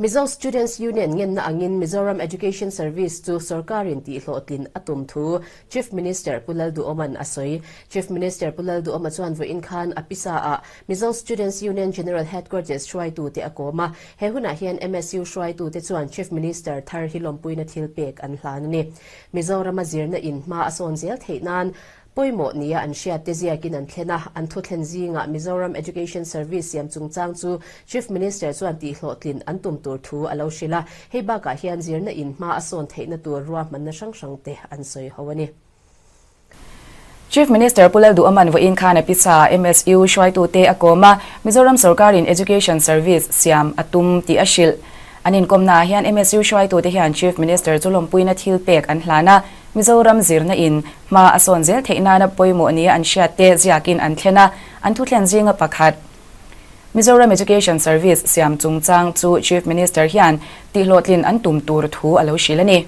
Mizo Students Union ngenna angin Mizoram Education Service chu sorkarin tihhlawhtlin a tum thu Chief Minister Pu Lalduhoma'n a sawi. Chief Minister Pu Lalduhoma chuan vawiin khan a pisa-ah Mizo Students Union General Headquarters hruaitute a kawm a. He hunah hian MSU hruaitute chuan Chief Minister thar hi lawmpuina thil pek an hlan a ni. Mizorama zirna in hma a sawn zel theih nan Pawimawh nia an hriat te ziakin an thlen a, an thuthlen zingah Mizoram Education Service siam chungchang chu Chief Minister chuan tihhlawhtlin an tum tur thu a lo hrilh a, hei bakah hian zirna in hma a sawn theihna tur ruahmanna hrang hrang te an sawi ho a ni. Chief Minister Pu Lalduhawman vawiin khan a pisa MSU hruaitute a kawm a, Mizoram sorkarin Education Service siam a tum tih a hrilh. An inkawmnaah hian MSU hruaitute hian Chief Minister chu lawmpuina thil pek an hlan a, Mizoram zirna in hma a sawn zel theih nana pawimawh nia an hriat te ziakin an thlen a, an thuthlen zinga pakhat. Mizoram Education Service siam chungchang chu Chief Minister hian tihhlawhtlin an tum tur thu a lo hrilh a ni.